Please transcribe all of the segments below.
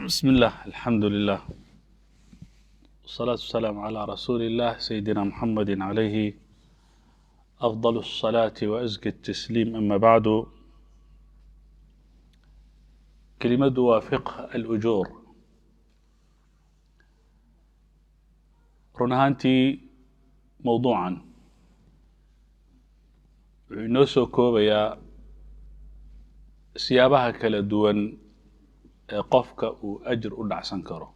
بسم الله، الحمد لله، والصلاة والسلام على رسول الله سيدنا محمد عليه أفضل الصلاة وأزكى التسليم، أما بعد. Kelimadu waa fiqh alujuur. Run ahaantii mowduucan wuxuu inoo soo koobayaa siyaabaha kala duwan ee qofka uu ajir u dhacsan karo.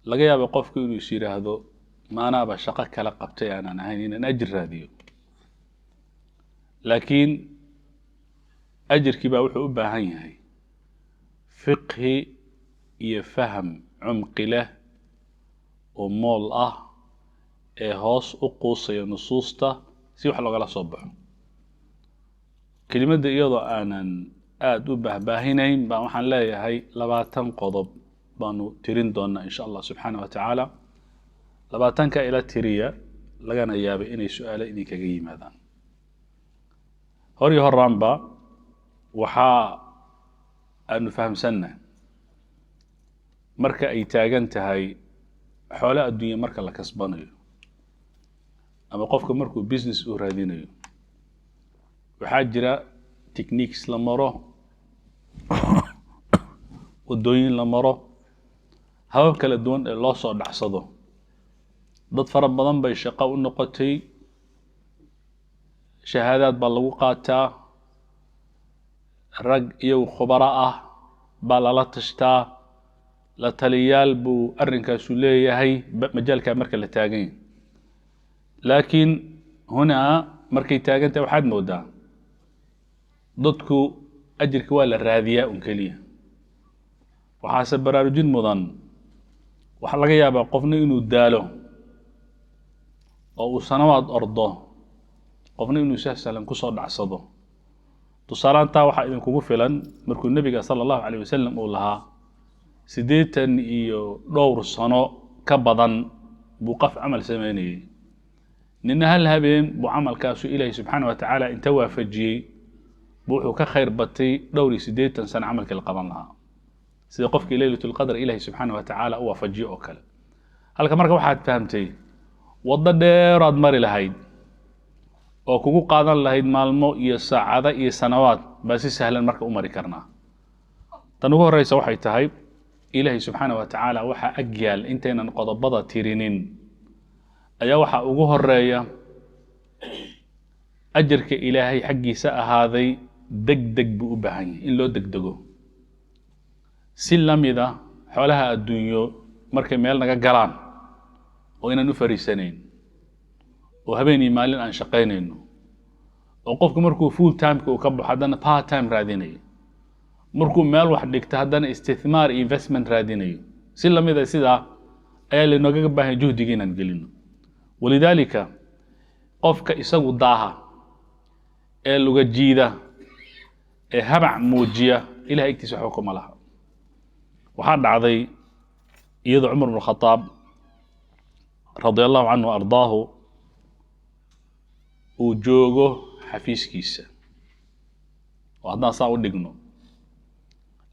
Laga yaabo qofku inuu is yidhaahdo, maanaaba shaqo kala qabtay aanan ahayn inaan ajir raadiyo? Laakiin ajirkii baa wuxuu u baahan yahay fiqhi iyo faham cumqi leh oo mool ah ee hoos u quusaya nusuusta si wax loogala soo baxo. Kelimadda iyadoo aanan aada u bahbaahinayn baan waxaan leeyahay 20 qodob baanu tirin doonaa insha Allah subxaana wa tacaala. 20-ka ila tiriya, lagana yaabay inay su-aalo idinkaga yimaadaan. Hor iyo horaanba waxaa aanu fahamsannahay marka ay taagan tahay xoolo adduunya marka la kasbanayo ama qofka markuu business uu raadinayo, waxaa jira techniques la maro, waddooyin la maro, habab kala duwan ee loo soo dhacsado. Dad fara badan bay shaqo u noqotay, shahaadaad baa lagu qaataa, rag iyagu khubaro ah baa lala tashtaa, la taliyaal buu arrinkaasu leeyahay majaalkaa marka la taagan yahay. Laakiin hunaa markay taagan tahay, waxaad moodaa dadku ajirka waa la raadiyaa un keliya. Waxaase baraarujin mudan, waxaa laga yaabaa qofna inuu daalo oo uu sanawaad ordo, qofna inuu si sahlan kusoo dhacsado. Tusaalaantaa waxaa idinkugu filan markuu nebiga sala allahu calayh wasalam uu lahaa 80 iyo dhowr sano ka badan buu qof camal sameynayey, nina hal habeen buu camalkaasu Ilaahi subxaana wa tacaala inta waafajiyey buu wuxuu ka khayr batay dhowr iyo 80 sano camalkii la qaban lahaa, sida qofkii leylat lqadr Ilahi subxaana wa tacaala u waafajiyo oo kale. Halka marka waxaad fahamtay waddo dheeraad mari lahayd oo kugu qaadan lahayd maalmo iyo saacado iyo sanawaad baa si sahlan marka u mari karnaa. Tan ugu horeysa waxay tahay, Ilaahay subxaana wa tacaala waxaa ag yaal, intaynan qodobada tirinin ayaa waxaa ugu horeeya ajarka Ilaahay xaggiisa ahaaday deg deg buu u baahan yahay in loo degdego. Si lamida xoolaha adduunyo markay meel naga galaan oo inaan u fariisanayn oo habeen iyo maalin aan shaqaynayno, oo qofku markuu full timeka uu ka baxo haddana part time raadinayo, markuu meel wax dhigto haddana istithmaar iyo investment raadinayo, si lamida sidaa ayaa lainoogaga baahan juhdiga inaan gelino. Walidaalika qofka isagu daaha ee luga jiida ee habac muujiya, Ilahay agtiisa waxba kuma laha. Waxaa dhacday iyadoo Cumar bn Khadaab radia allahu canhu ardaahu uu joogo xafiiskiisa, oo haddaan saa u dhigno,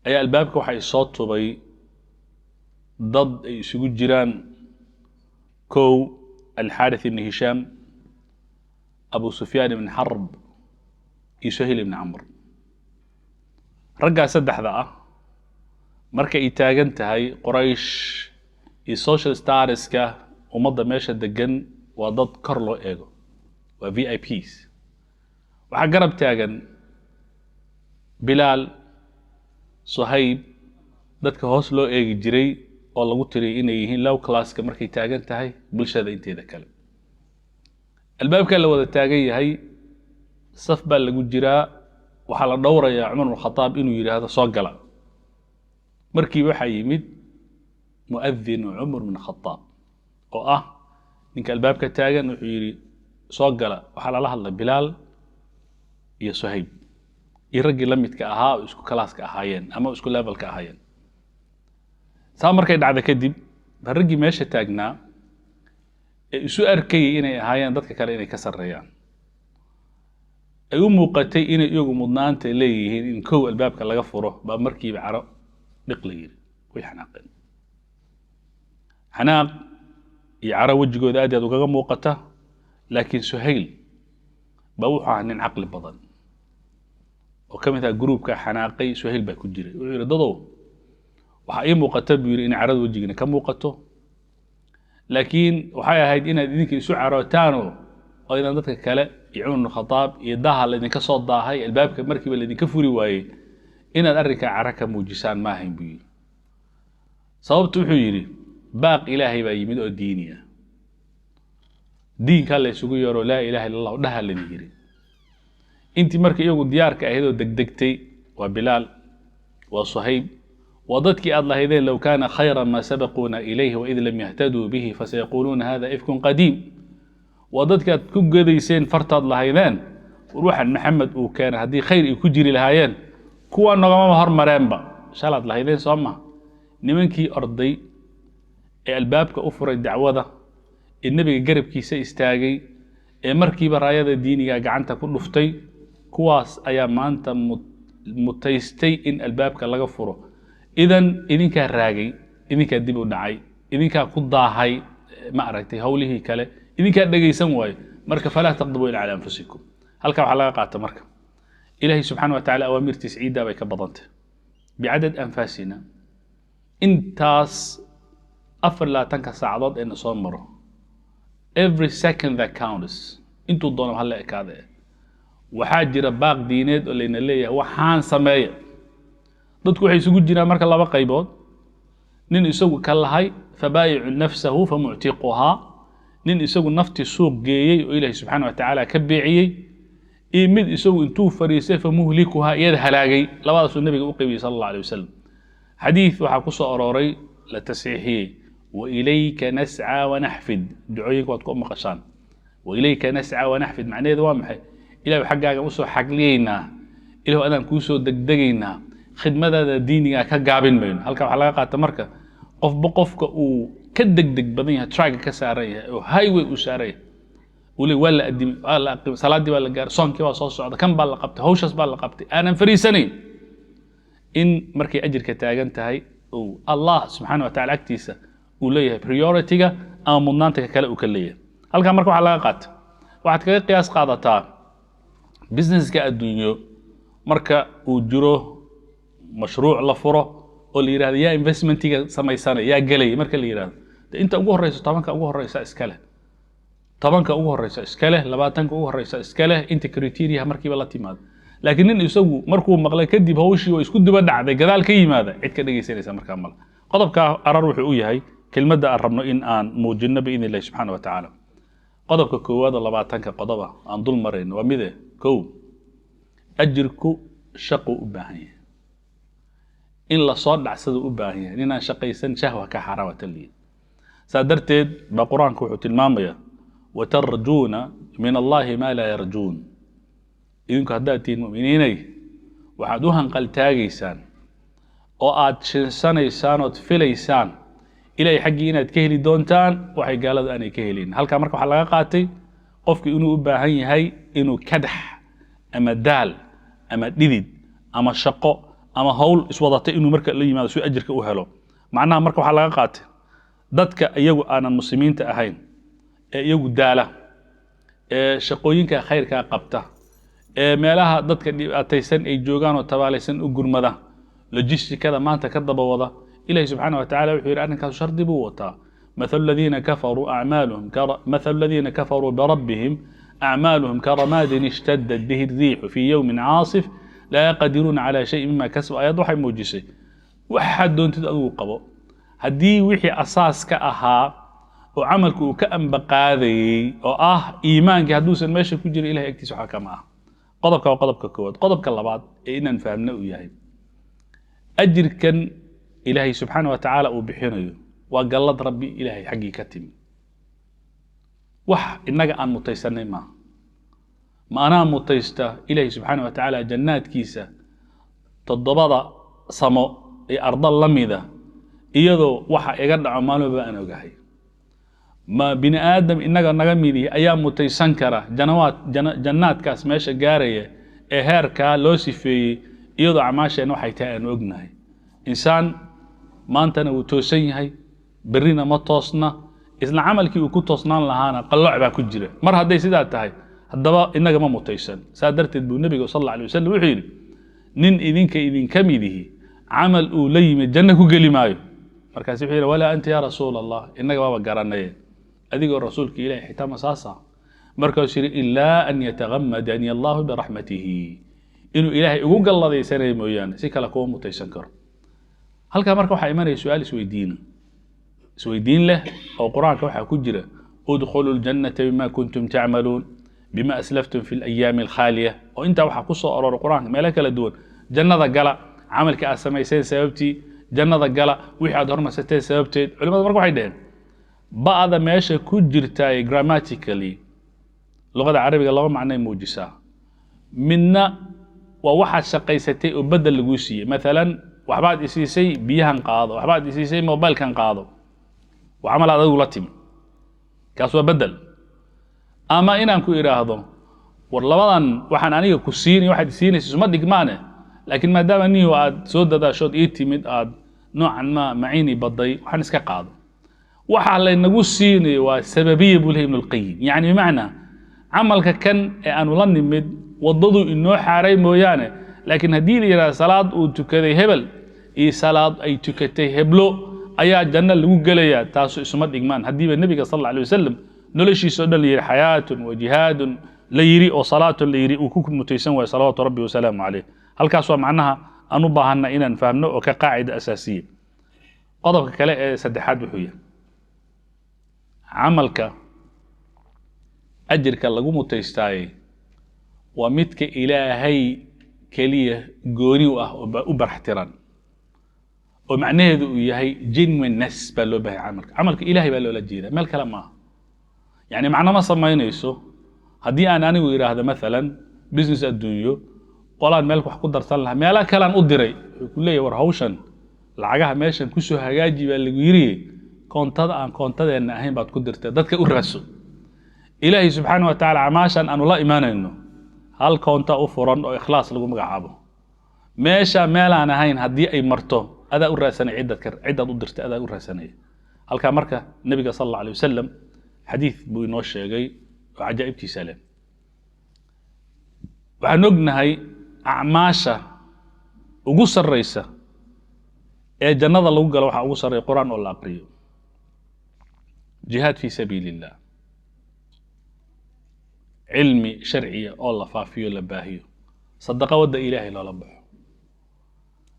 ayaa albaabka waxay soo tubay dad ay isugu jiraan kow Alxaarith ibni Hishaam, Abu Sufyaan ibn Xarb iyo Suhayl ibni Camr. Raggaa saddexda ah marka ay taagan tahay Qoraysh iyo social statuska ummadda meesha degan, waa dad kor loo eego, waa VIPs. Waxaa garab taagan Bilaal, Suhayb, dadka hoos loo eegi jiray oo lagu tiriyay inay yihiin low classka markay taagan tahay bulshada inteeda kale. Albaabkaa la wada taagan yahay, saf baa lagu jiraa, waxaa la dhowrayaa Cumar bn Khadaab inuu yidhaahdo soo gala. Markiiba waxaa yimid mu'adinu Cumar bn Khadaab oo ah ninka albaabka taagan. Wuxuu yidhi, soo gala. Waxaa lala hadlay Bilaal iyo Suhayb iyo raggii la midka ahaa oo isku classka ahaayeen ama isku levelka ahaayeen. Saa markay dhacda kadib ba raggii meesha taagnaa ee isu arkayay inay ahaayeen dadka kale inay ka sarreeyaan, ay u muuqatay inay iyagu mudnaanta leeyihiin in kow albaabka laga furo, baa markiiba caro Dhiq la yidhi, way xanaaqeen. Xanaaq iyo caro wejigooda aad iyo aad ugaga muuqata. Laakiin Suhayl baa wuxuu ahaa nin caqli badan oo ka mid ah gruubka xanaaqay. Suhayl baa ku jiray. Wuxuu yidhi, dadow, waxaa ii muuqata, buu yidhi, in carada wejigiina ka muuqato, laakiin waxay ahayd inaad idinka isu carootaanoo oo idaan dadka kale iyo Cumar ibnu Khataab iyo daha laydinka soo daahay, albaabka markiiba laydinka furi waayey, inaad arrinkaa cara ka muujisaan ma ahayn, buu yidhi. Sababtu, wuxuu yidhi, baaq Ilaahay baa yimid oo diini ah, diinkaa la isugu yeero, laa ilaha illa Allah dhaha laydin yidhi. Intii marka iyagu diyaarka ahayd oo degdegtay waa Bilaal, waa Suhayb, waa dadkii aad lahaydeen low kaana khayran ma sabaquuna ilayhi waid lam yahtaduu bihi fasayaquuluuna hada ifkun qadiim. Waa dadkii aad ku gedayseen fartaad lahaydeen, war waxaan Maxamed uu keenay haddii khayr ay ku jiri lahaayeen kuwaa nogamama hormareenba shalaad lahaydeen, soo maha? Nimankii orday ee albaabka u furay dacwada, ee nebiga garabkiisa istaagay, ee markiiba raayada diiniga gacanta ku dhuftay, kuwaas ayaa maanta mutaystay in albaabka laga furo. Idan idinkaa raagay, idinkaa dib u dhacay, idinkaa ku daahay, ma aragtay, howlihii kale idinkaa dhegaysan waayo. Marka falaa taqdabuu ila cala anfusikum. Halkaa waxaa laga qaata marka, Ilaahay subxaana wa tacala awaamirtiisa ciiddaa bay ka badantay bicadad anfaasina. Intaas 24-ka saacadood ee na soo maro, every second that counts, intuu doono hala ekaade, waxaa jira baaq diineed oo layna leeyahay waxaan sameeya. Dadku waxay isugu jiraan marka laba qaybood: nin isagu ka lahay fabaayicu nafsahu famuctiquhaa, nin isagu naftii suuq geeyey oo Ilaahi subxaana wa tacaala ka beeciyey, iyo mid isagu intuu fariistay famuhlikuhaa, iyada halaagay. Labadaasuu nabiga u qaybiyey sala Allah alay wasalam. Xadiid waxaa ku soo arooray la tasxiixiyey, wailayka nascaa wanaxfid. Ducooyinka waad ku maqashaan, wailayka nascaa wanaxfid. Macnaheedu waa maxay? Ilahu xaggaaga usoo xagliyaynaa, ilahu adaan kuu soo degdegaynaa, khidmadaada diinigaa ka gaabin mayno. Halka waxaa laga qaata marka, qofba qofka uu ka degdeg badan yahay, traga ka saaran yahay oo highway uu saaran yahay, uu leey waa la addimay, waa la aqimay, salaaddii baa la gaaray, soonkii baa soo socda, kan baa la qabtay, hawshaas baa la qabtay, aanan fariisanayn, in markay ajirka taagan tahay uu Allah subxaana wa tacala agtiisa uu leeyahay priority-ga ama mudnaanta ka kale uu ka leeyahay. Halkaa marka waxaa laga qaata, waxaad kaga qiyaas qaadataa businesska adduunyo. Marka uu jiro mashruuc la furo oo la yidhahdo yaa investmentiga samaysanaya, yaa gelaya, marka la yidhahdo de inta ugu horeysa, 10-ka ugu horeysa iska leh, 10-ka ugu horeysa iska leh, 20-ka ugu horeysa iska leh, inta criteria markiiba la timaado. Laakiin nin isagu markuu maqlay kadib hawshii waa isku duba dhacday, gadaal ka yimaada, cid ka dhegaysanaysa markaa male. Qodobka arar wuxuu u yahay kelmadda aan rabno in aan muujinno biidni illahi subxaana wa tacaala. Qodobka koowaad oo 20-ka qodoba aan dul marayno waa mide: kow, ajirku shaquu u baahan yahay, in lasoo dhacsado u baahan yahay. Ninaan shaqaysan shahwa ka xaaraam taliya. Saa darteed baa Qur-aanku wuxuu tilmaamayaa watarjuuna min Allahi maa laa yarjuun. Idinku haddaad tihiin mu'miniinay, waxaad u hanqaltaagaysaan oo aad shinsanaysaan ood filaysaan Ilahay xaggii inaad ka heli doontaan waxay gaaladu aanay ka helin. Halkaa marka waxaa laga qaatay qofku inuu u baahan yahay inuu kadax ama daal ama dhidid ama shaqo ama hawl iswadatay inuu marka la yimaado si ajirka u helo. Macnaha marka waxaa laga qaatay, dadka iyagu aanan muslimiinta ahayn ee iyagu daala, ee shaqooyinka khayrkaa qabta, ee meelaha dadka dhibaataysan ay joogaan oo tabaalaysan u gurmada, logistikada maanta ka daba wada, Ilahi subxaana wa tacala wuxuu yidhi arrinkaas shardi buu wataa: mathalu aladiina kafaruu birabbihim acmaaluhum karamaadin ishtadat bihi الriixu fi yowmin caasif laa yaqdiruuna calى shayin mima kasabu. Ayad waxay muujisay, waxaad doontid adigu qabo, haddii wixii asaas ka ahaa oo camalku uu ka ambaqaadayey oo ah iimaankii hadduusan meesha ku jirin, Ilahay agtiisa waxba kama ah. Qodobka waa qodobka koowaad. Qodobka labaad ee inaan fahamno uu yahay, ajirkan Ilaahay subxaana wa tacaala uu bixinayo waa gallad Rabbi Ilaahay xaggii ka timi, wax innaga aan mutaysanay maaha. Ma anaa mutaysta Ilaahay subxaana wa tacaala jannaadkiisa toddobada samo ee arda la mida, iyadoo waxa iga dhaco maalin walba aan ogahay? Ma bini aadam innaga naga midihi ayaa mutaysan kara janawaad jannaadkaas meesha gaaraya ee heerkaa loo sifeeyey, iyadoo acmaasheenna waxay tahay aanu ognahay? Insaan maantana wuu toosan yahay, berrina ma toosna, isla camalkii uu ku toosnaan lahaana qalooc baa ku jira. Mar hadday sidaa tahay, haddaba innaga ma mutaysan. Saa darteed buu nebiga sal alla alay wasalam wuxuu yidhi: nin idinka idinka midihi camal uu la yimid janno ku geli maayo. Markaasi wuxuu yidhi: walaa anta yaa rasuul Allah, innaga waaba garanaye, adigoo rasuulka ilahi xitaa ma saasa? Markaasuu yidhi: ilaa an yatagamadani allahu biraxmatihi, inuu ilaahay igu galladaysanaya mooyaane, si kale kuma mutaysan karo. Halkaa marka waxaa imanaya su-aal isweydiin leh oo qur-aanka waxaa ku jira: udkhulu ljannata bima kuntum tacmaluun, bima aslaftum fi alayaami alkhaaliya. Oo intaa waxaa ku soo arooray qur-aanka meelo kala duwan: jannada gala camalkii aad samayseen sababtii, jannada gala wixii aad hormarsateen sababteed. Culimadu marka waxay dhaheen, ba'da meesha ku jirtaay grammatically luqada carabiga laba macnay muujisaa. Midna waa waxaad shaqaysatay oo bedel laguu siiyey. Maalan, waxbaad isiisay, biyahan qaado, waxbaad isiisay, mobilkan qaado, waa camal aad adigu la timi, kaas waa bedel. Ama inaan ku idhaahdo: war, labadan waxaan aniga ku siinay, waxaad isiinaysa isuma dhigmaane, laakiin maadaama nihu aad soo dadaashood ii timid, aad noocan ma maciini baday, waxaan iska qaado. Waxa laynagu siinayo waa sababiya, buu lehay Ibnu Lqayim. Yani bimacnaa camalka kan ee aanu la nimid waddaduu inoo xaaray mooyaane. Laakiin haddii la yidhahdo salaad uu tukaday hebel iyo salaad ay tukatay heblo ayaa janno lagu gelayaa, taasu isuma dhigmaan. Haddiiba nebiga sal alla alay wasalam noloshiisa o dhan la yidhi xayaatun wa jihaadun la yidhi oo salaatun la yidhi, uu ku mutaysan waayo, salawaatu rabbi wasalaamu caleyh. Halkaas waa macnaha aan u baahanna inaan fahmno oo ka qaacida asaasiya. Qodobka kale ee saddexaad wuxuu yahay: camalka ajirka lagu mutaystaayey waa midka ilaahay keliya gooni u ah oo u baraxtiran, oo macnaheedu uu yahay genuineness baa loo bahay camalka. Camalka ilahay baa loola jeeda, meel kale maaha. Yani macno ma samaynayso haddii aan anigu idhaahdo maalan business adduunyo qolaan meel wax ku darsan lahaa, meelo kalean u diray, wuxuu ku leeyahy: war, hawshan lacagaha meeshan kusoo hagaaji baa lagu yiri, koontada aan koontadeenna ahayn baad ku dirtay, dadka u raadso. Ilaahay subxaana wa tacala acmaashan aanu la imaanayno hal koonta u furan oo ikhlaas lagu magacaabo. Meesha meelaan ahayn haddii ay marto, adaa u raadsanaya, ciddaad u dirtay adaa u raadsanaya. Halkaa marka nebiga sal alla alay wasalam xadiid buu inoo sheegay oo cajaa'ibtiisa leh. Waxaan ognahay acmaasha ugu sarraysa ee jannada lagu galo waxaa ugu sarreeya qur-aan oo la aqriyo, jihaad fi sabiili illah, cilmi sharciya oo la faafiyo, la baahiyo, sadaqa wadda ilaahay loola baxo.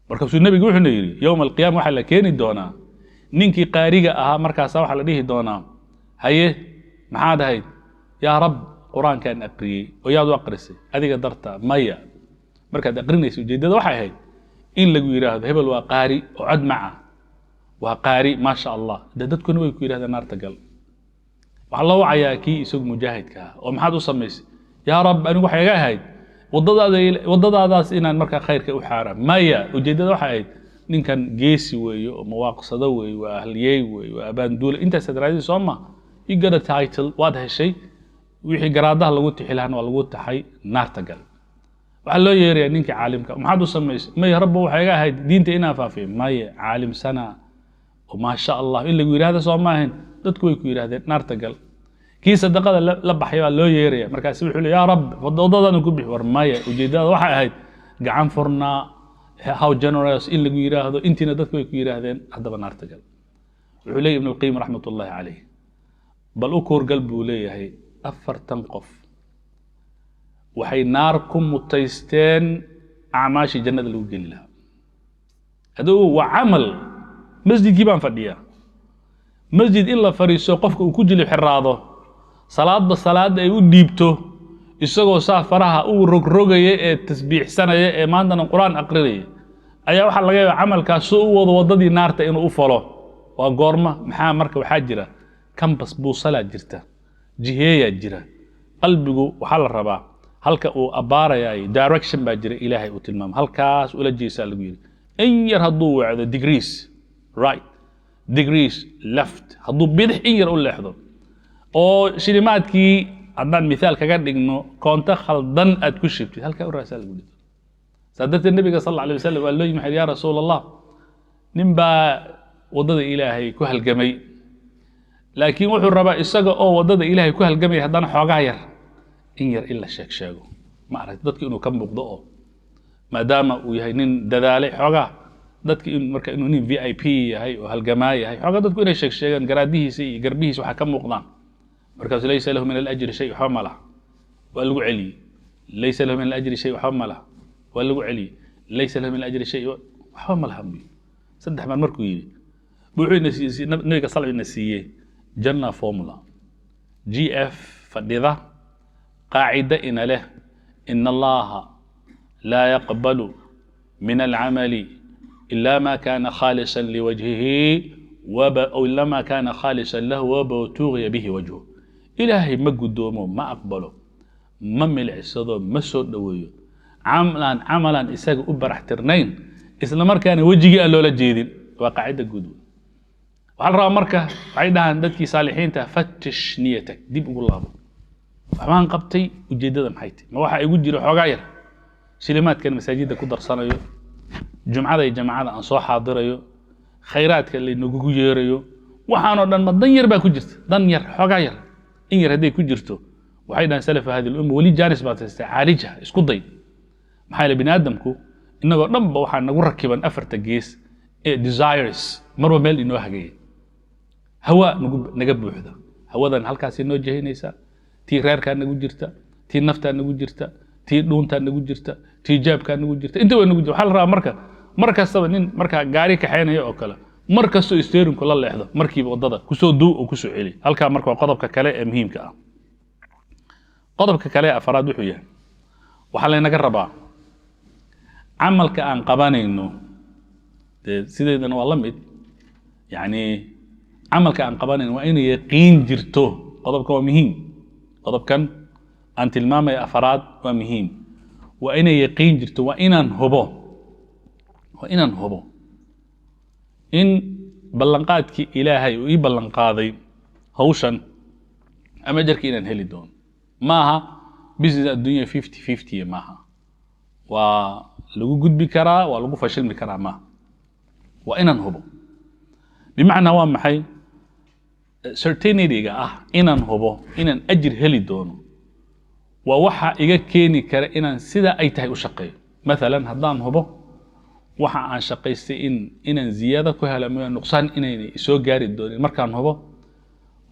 Markaasuu nebigu wuxuuna yidhi: yowma alqiyama waxaa la keeni doonaa ninkii qaariga ahaa. Markaasa waxaa la dhihi doonaa: haye, maxaad ahayd? Yaa rab, qur-aankaan aqriyey. Oo yaad u aqrisay? Adiga darta. Maya, markaad aqrinaysa ujeeddada waxay ahayd in lagu yidhaahdo hebel waa qaari oo cod maca, waa qaari, maasha Allah. Dee dadkuna way ku yidhahdeen, naarta gal. Waxaa loo wacayaa kii isagu mujaahidka ah. Oo maxaad u samaysay? Yaa rab, anigu waxay iga ahayd waddadaada, waddadaadaas inaan markaa khayrka u xaara. Maya, ujeeddada waxay ahayd ninkan geesi weeye oo mawaaqsado weeye, waa ahliyey weeye, waa abaanduule. Intaasaad raadin soo ma? You got a title, waad heshay. Wixii garaadaha lagu tixi lahaana waa lagu taxay, naarta gal. Waxaa loo yeerayaa ninkii caalimka. Maxaad u samaysay? Maya rabbo, waxay iga ahayd diinta inaan faafiyo. Maya, caalimsana oo maasha Allah in lagu yidhahda soo ma ahayn? Dadku way ku yidhahdeen, naarta gal. Kii sadaqada la baxay baa loo yeeraya. Markaasi wuxuu le: yaa rab, waddadaanu ku bixi. War maya, ujeeddada waxay ahayd gacan furnaa, how generous in lagu yidhaahdo. Intiina dadku way ku yidhaahdeen, haddaba naarta gal. Wuxuu leeyahy Ibnu Lqayim raxmat ullahi caleyh: bal u kuurgal, buu leeyahay, 40 qof waxay naar ku mutaysteen acmaashii jannada lagu geli lahaa. Adugu waa camal. Masjidkii baan fadhiyaa. Masjid in la fadhiiso, qofka uu ku jilib xiraado, salaadba salaadda ay u dhiibto, isagoo saa faraha uu rogrogaya ee tasbiixsanaya ee maantana qur-aan aqrinaya, ayaa waxaa laga yaaba camalkaas soo u wado waddadii naarta inuu u falo. Waa goorma? Maxaa marka? Waxaa jira compass, buusalaa jirta, jiheeyaa jira. Qalbigu waxaa la rabaa halka uu abbaarayay, direction baa jira ilaahay uu tilmaamo, halkaas ula jeesaa lagu yidhi. In yar hadduu wacdo, degrees right, degrees left, hadduu bidix in yar u leexdo oo shilimaadkii haddaan mithaal kaga dhigno koonto khaldan aad ku shibtid, halkaa u raasaa lagu dhito. Saa darteed nebiga sal alla alay wasalam waa loo yimi, waxay: yaa rasuul Allah. Nin baa waddada Ilaahay ku halgamay, laakiin wuxuu rabaa isaga oo waddada Ilaahay ku halgamaya haddana xoogaa yar in yar in la sheeg sheego, ma aragti, dadka inuu ka muuqdo, oo maadaama uu yahay nin dadaalay, xoogaa dadka in marka inuu nin VIP yahay oo halgamaa yahay, xoogaa dadku inay sheeg sheegaan, garaadihiisa iyo garbihiisa waxaa ka muuqdaan. Markaasu laysa lahu min alajri shay, waxba ma laha. Waa lagu celiyey. Laysa lahu min alajri shay, waxba ma laha. Waa lagu celiyey. Laysa lahu min alajri shay, waxba ma laha buu yidhi. Saddex mar markuu yidhi, wuxuu ina siiyey nabiga sal ina siiyey janna formula GF fadhida, qaacida ina leh: ina Allaha laa yaqbalu min alcamali ila ma kana khaalisa liwajhihi aw ila ma kana khaalisan lahu wabtugiya bihi wajhu. Ilaahay ma guddoomo, ma aqbalo, ma milicsado, ma soo dhoweeyo camalan camalan isaga u baraxtirnayn, isla markaana wejigii aan loola jeedin. Waa qaacida guud wey. Waxaa la rabaa marka, waxay dhahaan dadkii saalixiinta: fattish niyatak, dib ugu laabo. Waxbaan qabtay, ujeeddada maxay tahay? Ma waxa igu jira xoogaa yar shilimaadkan masaajidda ku darsanayo, jumcada iyo jamacada aan soo xaadirayo, khayraadka laynagugu yeerayo, waxaanoo dhan ma dan yar baa ku jirta? Dan yar, xoogaa yar, in yar hadday ku jirto, waxay dhahaan salafa hadi lumma, weli jaanis baad haystaa, caalija, isku day. Maxaa yeele bini aadamku innagoo dhanba waxaa nagu rakiban afarta gees ee desires, marba meel inoo hagaya, hawa nagu naga buuxda. Hawadan halkaas inoo jehinaysaa, tii reerkaa nagu jirta, tii naftaa nagu jirta, tii dhuuntaa nagu jirta, tii jaabkaa nagu jirta, inta way nagu jirta. Waxaa la rabaa marka mar kastaba nin markaa gaari kaxaynaya oo kale, mar kastoo steeringku la leexdo, markiiba waddada kusoo duu oo kusoo celi halkaa. Marka waa qodobka kale ee muhiimka ah. Qodobka kale ee afaraad wuxuu yahay, waxaa laynaga rabaa camalka aan qabanayno, dee sideedana waa la mid, yacni camalka aan qabanayno waa inay yaqiin jirto. Qodobkan waa muhiim, qodobkan aan tilmaamaya afaraad waa muhiim. Waa inay yaqiin jirto, waa inaan hubo, waa inaan hubo in ballanqaadkii Ilaahay uu ii ballanqaaday hawshan ama ajarkii inaan heli doono. Maaha business addunya 50-50, maaha. Waa lagu gudbi karaa, waa lagu fashilmi karaa, maaha. Waa inaan hubo. Bimacnaa waa maxay certainty-ga ah inaan hubo inaan ajir heli doono? Waa waxa iga keeni kara inaan sida ay tahay u shaqeeyo. Mathalan, haddaan hubo waxa aan shaqaystay in inaan ziyaado ku helo mooyaan nuqsaan inaynay isoo gaari doonin, markaan hubo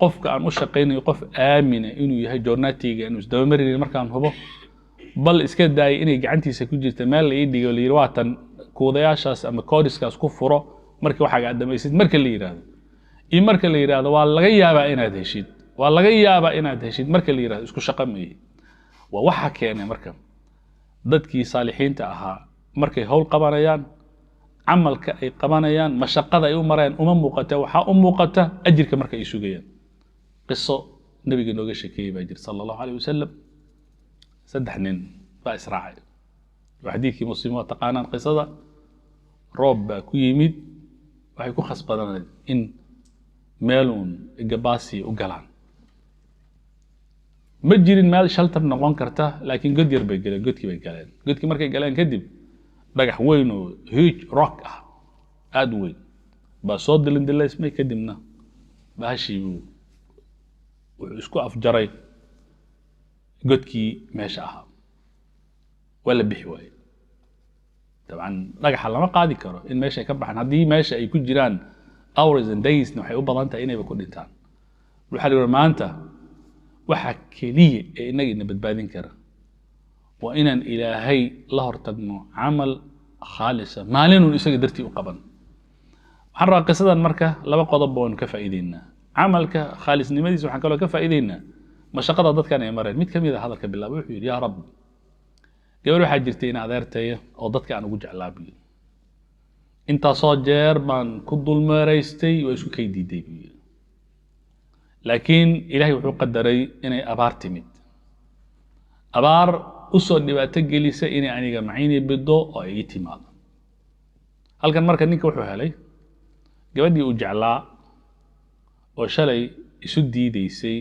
qofka aan u shaqaynayo qof aamina inuu yahay, joornaatiga inuu isdabamarinayn markaan hubo, bal iska daayay inay gacantiisa ku jirta meel la ii dhigo, la yidhi waatan kuudayaashaas ama koodiskaas ku furo markii waxaaga aad dhamaysid, marka la yidhaahdo iyo marka la yidhaahdo waa laga yaabaa inaad heshid, waa laga yaabaa inaad heshid marka la yidhahdo, isku shaqo ma yihi. Waa waxa keenay marka dadkii saalixiinta ahaa markay howl qabanayaan, camalka ay qabanayaan, mashaqada ay u marayaan uma muuqata, waxaa u muuqata ajirka marka ay sugayaan. Qiso nabiga nooga sheekeeyey baa jira, sala Allahu alayh wasalam. Saddex nin baa israacay. Waa xadiidkii Muslim, waa taqaanaan qisada. Roob baa ku yimid, waxay ku khasbadanayd in meeluun gabaasi u galaan. Ma jirin meel shelter noqon karta, laakiin god yar bay galeen. Godkii bay galeen. Godkii markay galeen kadib, dhagax weyn oo huge rock ah, aada u weyn, baa soo dilindilaysmay. Kadibna bahashii buu wuxuu isku afjaray godkii meesha ahaa. Waa la bixi waayey. Dabcan dhagaxa lama qaadi karo in meesha ay ka baxaan. Haddii meesha ay ku jiraan hours and daysna, waxay u badan tahay inayba ku dhintaan. Waxaa la yihi, maanta waxa keliya ee innaga ina badbaadin kara waa inaan Ilaahay la hortagno camal khaalisa, maalinun isaga dartii u qaban. Waxaan rabaa qisadan marka laba qodob waanu ka faa'iideynaa: camalka khaalisnimadiisa, waxaan kaloo ka faa'iideynaa mashaqada dadkan ay mareen. Mid ka mid a hadalka bilaabay wuxuu yidhi: yaa Rab, gabar waxaa jirtay in adeertaya oo dadka aan ugu jeclaa buu yidhi. Intaasoo jeer baan ku dulmeeraystay, waa isku kay diiday buu yidhi. Laakiin Ilaahay wuxuu qadaray inay abaar timid, abaar usoo dhibaato gelisa inay aniga macayni bido oo ay ii timaado halkan. Marka ninka wuxuu helay gabadhii uu jeclaa oo shalay isu diideysay,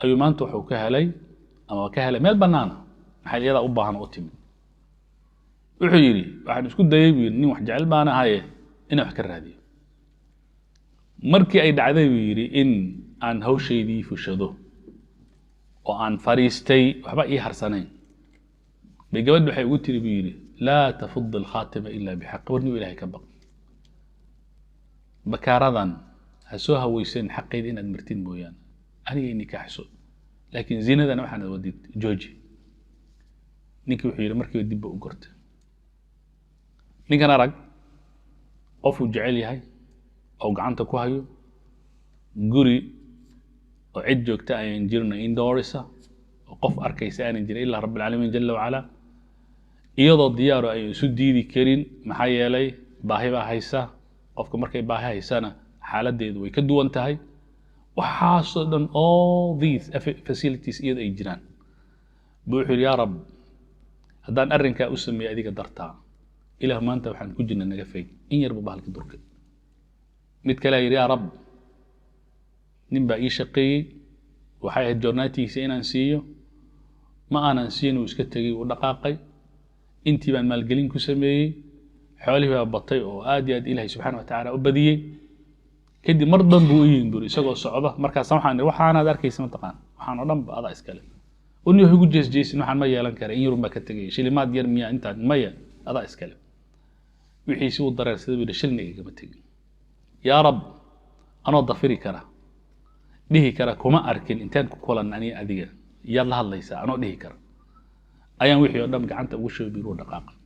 ayuu maanta wuxuu ka helay ama ka helay meel bannaana. Maxay iyadaa u baahan oo u timid. Wuxuu yidhi, waxaan isku dayay buu yidhi, nin wax jecel baan ahaye. Inaan wax ka raadiyo. Markii ay dhacday, buu yidhi, in aan hawshaydii fushado oo aan fariistay, waxba ii harsanayn, bay gabadhi waxay ugu tiri, buu yidhi, "Laa tafud alkhaatima ila bixaq. Warnigu Ilahay ka baq, bakaaradan ha soo haweysan xaqeeda inaad martid mooyaane. Aniga i nikaaxso, laakiin zinadana waxaanad wadid jooji." Ninkii wuxuu yidhi markiiba dib ba u gortay. Ninkan arag, qofuu jecel yahay oo gacanta ku hayo, guri oo cid joogta ayan jirno, indoorisa oo qof arkaysa aanan jirin ilaa Rabbi alcaalamiin jala wacala, iyadoo diyaaro ay isu diidi karin. Maxaa yeelay, baahi baa haysa qofka. Markay baahi haysana xaaladdeedu way ka duwan tahay. Waxaasoo dhan, all these facilities iyadoo ay jiraan, buu wuxuu yidhi, "Yaa Rab, haddaan arrinkaa u sameeyey adiga dartaa, Ilaah, maanta waxaan ku jirna naga fayd." In yarba bahalka durkay. Mid kalea yidhi, "Yaa Rab, nin baa ii shaqeeyey, waxay ahayd joornaatigiisa inaan siiyo, ma aanan siin, uu iska tegey, uu dhaqaaqay. Intii baan maalgelin ku sameeyey, xoolihii baa batay oo aad iyo aad Ilahay subxaana wa tacaala u badiyey. Kadib mar dan buu u yimid," buri, "isagoo socda. Markaasa waxaan ihi, waxaanaad arkaysa mataqaan, waxaan oo dhan ba adaa iskale. Uni wax igu jeesjeesin, waxaan ma yeelan kara, in yarun baa ka tegaya, shilimaad yar miya intaan? Maya, adaa iskale." Wixiisi uu dareersaday, buu yidhi, shilna igama tegin. Yaa Rab, anoo dafiri kara, dhihi kara, kuma arkin, inteen ku kulan aniga adiga, yaad la hadlaysaa, anoo dhihi kara, ayaan wixii oo dhan gacanta ugu shubay, biiruu dhaqaaqay.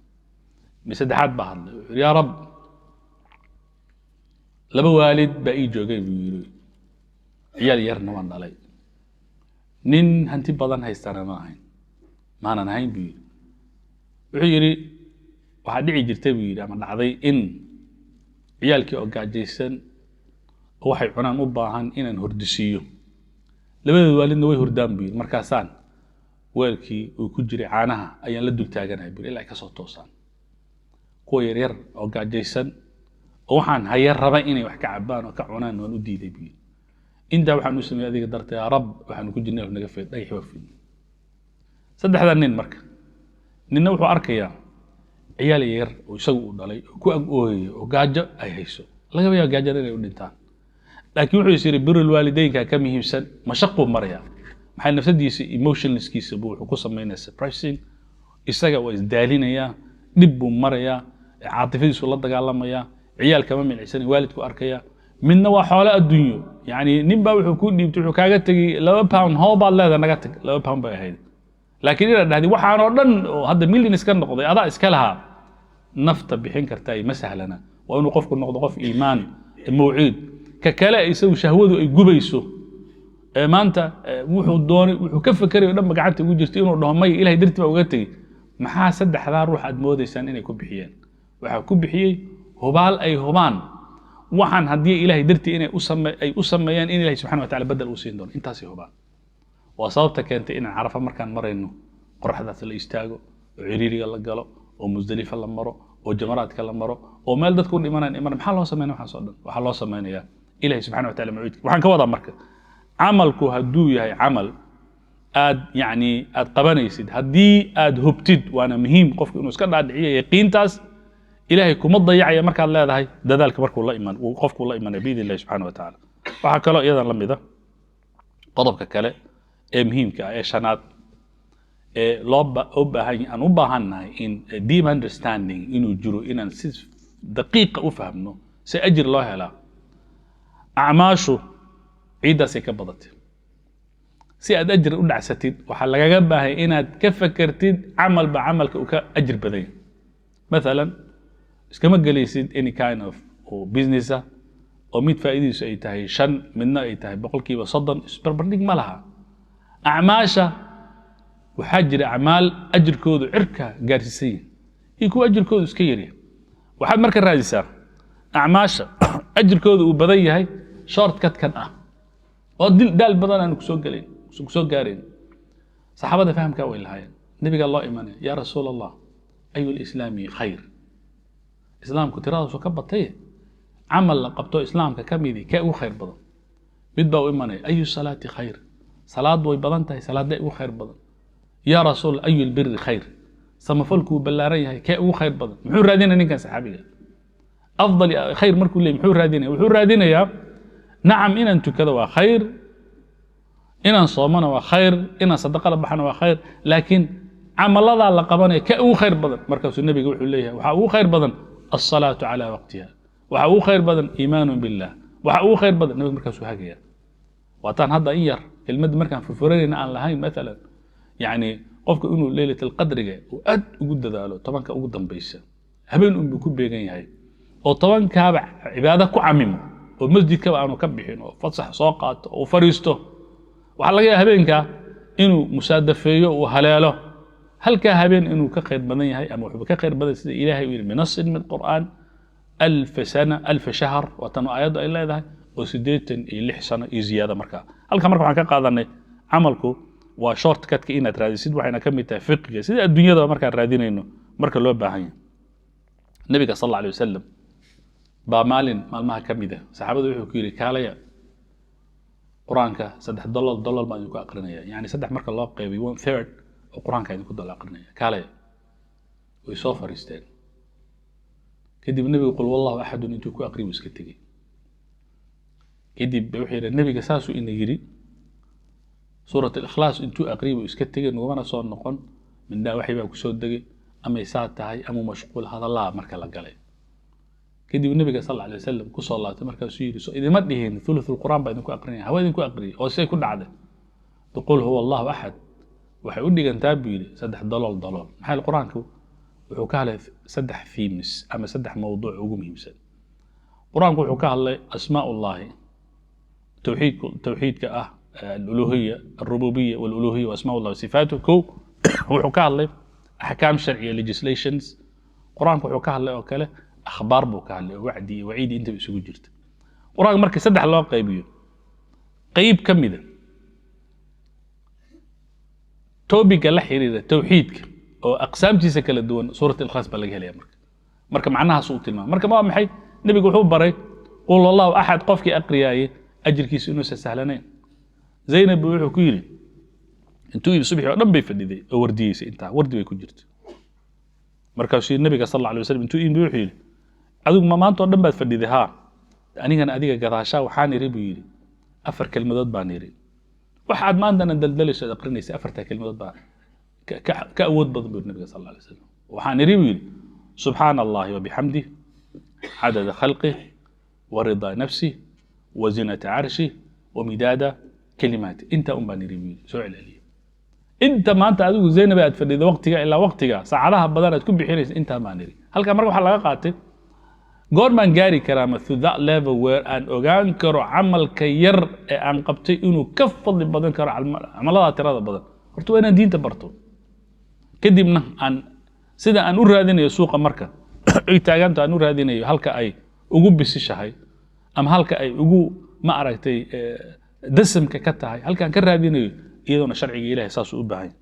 Mi saddexaad baa hadlay. Wuxuu yidhi, "Yaa Rab, laba waalid baa ii joogay," buu yidhi, "ciyaal yarna waan dhalay. Nin hanti badan haystana ma ahayn, maanan ahayn," buu yidhi. Wuxuu yidhi, "Waxaa dhici jirtay," buu yidhi, "ama dhacday in ciyaalkii oo gaajaysan oo waxay cunaan u baahan inaan hordisiiyo. Labadeed waalidna way hurdaan," buu yidhi. "Markaasaan weelkii uu ku jiray caanaha ayaan la dul taaganahay," buu yidhi, "ilaa ay kasoo toosaan. Kuwa yaryar oo gaajaysan oo waxaan haya raba inay wax ka cabaan oo ka cunaan waan u diiday," buu yidhi. "Intaa waxaan u sameeyey adiga dartay. Yaa Rab, waxaanu ku jirnay naga feed, dhagaxi waa fidnay." Saddexda nin marka, ninna wuxuu arkayaa ciyaal yar oo isagu uu dhalay oo ku ag ooyaya oo gaajo ay hayso, lagaba yaaba gaajada inay u dhintaan, laakiin wuxuu is yidhi birul waalideynka ka muhiimsan, mashaquu maraya. Maxay nafsadiisa, emotionalskiisa buu wuxuu ku samaynaya surprising. Isaga waa isdaalinayaa, dhib buu marayaa, caatifadiisu la dagaalamayaa, ciyaal kama milcisanay, waalidku arkaya. Midna waa xoolo adduunyo, yani nin baa wuxuu ku dhiibtay, wuxuu kaaga tegey 2 pound. Hoo baad leedahay, naga tag, 2 pound bay ahayd. Laakiin inaad dhahdi waxaan oo dhan oo hadda millions ka noqday adaa iska lahaa, nafta bixin kartaa ma sahlana. Waa inuu qofku noqdo qof iimaan mawciid. Ka kale isagu shahwadu ay gubayso ee maanta wuxuu doonay, wuxuu ka fekeray o dhan ba gacanta ugu jirta, inuu dhaho, "May, Ilahay dartii baa uga tegey." Maxaa saddexdaa ruux aad moodaysaan inay ku bixiyeen? Waxaa ku bixiyey hubaal ay hubaan waxaan haddii Ilahay dartii inay ay u sameeyaan in Ilahay subxana wa tacala bedel uu siin doono. Intaasay hubaan. Waa sababta keentay inaan Carafa markaan marayno qoraxdaas la istaago oo ciriiriga la galo oo Musdalifa la maro oo jamaraadka la maro oo meel dadku dhimanaan iman. Maxaa loo sameynaya waxaas oo dhan? Waxaa loo sameynayaa Ilahay subxana wa tacala macuudka. Waxaan ka wadaa marka, camalku hadduu yahay camal aad yacni aad qabanaysid, haddii aad hubtid, waana muhiim qofku inuu iska dhaadhiciyo yaqiintaas, Ilahay kuma dayacaya markaad leedahay, dadaalka markuu la iman uu qofku la imanaya biidn illahi subxana wa tacaala. Waxaa kaloo iyadan la mida qodobka kale ee muhiimka ah ee shanaad ee loo u baahan aan u baahannahay in deep understanding inuu jiro, inaan si daqiiqa u fahmno si ajir loo helaa. Acmaashu ciiddaasay ka badatay. Si aad ajir u dhacsatid, waxaa lagaga baahay inaad ka fekertid camalba camalka uu ka ajir badan yahay. Mathalan, iskama gelaysid any kind of oo business ah oo mid faa'iidadiisu ay tahay 5, midna ay tahay 30%. Isbarbardhig ma laha. Acmaasha waxaa jira acmaal ajirkoodu cirka gaarsiisan yihin iyo kuwa ajirkoodu iska yaryahay. Waxaad marka raadisaa acmaasha ajirkoodu uu badan yahay, shortcut-kan ah oo dil daal badan aanu kusoo gelayn, kusoo gaarayn. Saxaabada fahamkaa way lahaayeen. Nabiga loo imanaya, "Yaa Rasuul Allah, ayu lislaami khayr?" Islaamku tiradaasu ka batay, camal la qabto islaamka ka midi kee ugu khayr badan? Mid baa u imanaya, "Ayu salaati khayr?" Salaad way badan tahay, salaadee ugu khayr badan? "Yaa Rasuul, ayu lbiri khayr?" Samafalku wuu ballaaran yahay, kee ugu khayr badan? Muxuu raadinaya ninkan saxaabiga? Afdal khayr markuu leeyahy, muxuu raadinaya? Wuxuu raadinayaa, nacam, inaan tukado waa khayr, inaan soomana waa khayr, inaan sadaqa la baxana waa khayr, laakiin camaladaa la qabanaya ka ugu khayr badan? Markaasuu nebiga wuxuu leeyahay, waxaa ugu khayr badan الصلاة على وقتها, waxaa ugu khayr badan إيمان بالله, waxaa ugu khayr badan. Nebiga markaasuu hagaya. Waataan hadda in yar kelmadda markaan furfuranayna aan lahayn, maalan, yani qofka inuu leylat alqadriga uu aad ugu dadaalo, 10-ka ugu dambaysa habeen un buu ku beegan yahay, oo 10-kaaba cibaado ku camimo, oo masjidkaba aanu ka bixin, oo fasax soo qaato oo fariisto, waxaa laga yaaba habeenkaa inuu musaadafeeyo, uu haleelo halkaa habeen inuu ka khayr badan yahay ama wuxuuba ka khayr badan, sida Ilaahay uu yidhi بنص من القرآن, ألف سنة ألف شهر. Waa tan aayaddu ay leedahay oo 86 sano iyo ziyaada. Markaa halka marka waxaan ka qaadanay camalku waa shortcutka inaad raadisid, waxayna ka mid tahay fiqiga sida adduunyadaba markaan raadinayno marka loo baahan yahay. Nabiga صلى الله عليه وسلم baa maalin maalmaha ka mid ah saxaabada wuxuu ku yidhi, "Kaalaya, Qur-aanka saddex dolol dolol baan idinku aqrinaya," yani saddex marka loo qeybiy, one third oo Qur-aanka idinku dol aqrinaya, kaalaya. Way soo fariisteen. Kadib nebigu قل هو الله أحد intuu ku aqriy buu iska tegey. Kadib wuxuu yidhi, "Nebiga saasuu ina yidhi, Suurat Alikhlaas intuu aqriyay buu iska tegey, nugumana soo noqon. Mindhaa waxay baa kusoo degay, amay saa tahay ama mashquul." Hadallaa marka la galay kadib, nebiga صلى الله عليه وسلم kusoo laabtay. Markaasuu yidhi, "So idima dhihin ثلث القرآن baa idinku aqrinaya? Hawa idinku aqriyay oo say ku dhacday. قل هو الله أحد waxay u dhigantaa," buu yidhi, "saddex dalool dalool." Maxaa yeele Qur-aanku wuxuu ka hadlay saddex themes ama saddex mawduuc ugu muhiimsan. Qur-aanku wuxuu ka hadlay أسماء الله, tawxiidku, tawxiidka ah الألوهية, الربوبية والألوهية وأسماء الله وصفاته. Kow, wuxuu ka hadlay axkaam sharciya, legislations. Qur-aanku wuxuu ka hadlay oo kale akhbaar buu ka hadlay, oo wacdi iyo waciidi intaba isugu jirta. Qur-aanka markii saddex loo qaybiyo, qayb ka mida topic-ga la xiriira tawxiidka oo aqsaamtiisa kala duwan Suurat Ikhlaas baa laga helaya. Marka macnahaas uu tilmaamay. Marka waa maxay? Nebigu wuxuu baray قل الله أحد qofkii aqriyaayey ajirkiisu inuusan sahlanayn. Zaynab buu wuxuu ku yidhi, intuu yidhi, subaxii oo dhan bay fadhiday oo wardiyeysay, intaa wardi bay ku jirtay. Markaasuu yidhi nabiga صلى الله عليه وسلم intuu yimid, wuxuu yidhi, "Adigu ma maanta oo dhan baad fadhiday?" "Haa." "Anigana adiga gadaashaa waxaan idhi," buu yidhi, "afar kelmadood baan idhi. Waxaad maantana daldalayso ad aqrinaysa, afartaa kelmadood baa ka awood badan," buu yidhi nabiga صلى الله عليه وسلم. "Waxaan idhi," buu yidhi, "سبحان الله وبحمده عدد خلقه ورضا نفسه وزنة عرشه ومداد كلماته. Intaa un baan idhi," buu yidhi, soo celceliyey. "Inta maanta adigu, Zaynab, aad fadhida waqtiga ilaa waqtiga, saacadaha badan aad ku bixinaysa, intaa baan idhi." Halkaa marka waxaa laga qaatay, goormaan gaari karaa ma to that level where aan ogaan karo camalka yar ee aan qabtay inuu ka fadli badan karo camalada tirada badan? Horta waa inaan diinta barto, kadibna aan sida aan u raadinayo suuqa marka ay taaganta, aan u raadinayo halka ay ugu bisishahay ama halka ay ugu, ma aragtay, dasamka ka tahay, halkaan ka raadinayo, iyadoona sharciga Ilahay saasuu u baahan yahay.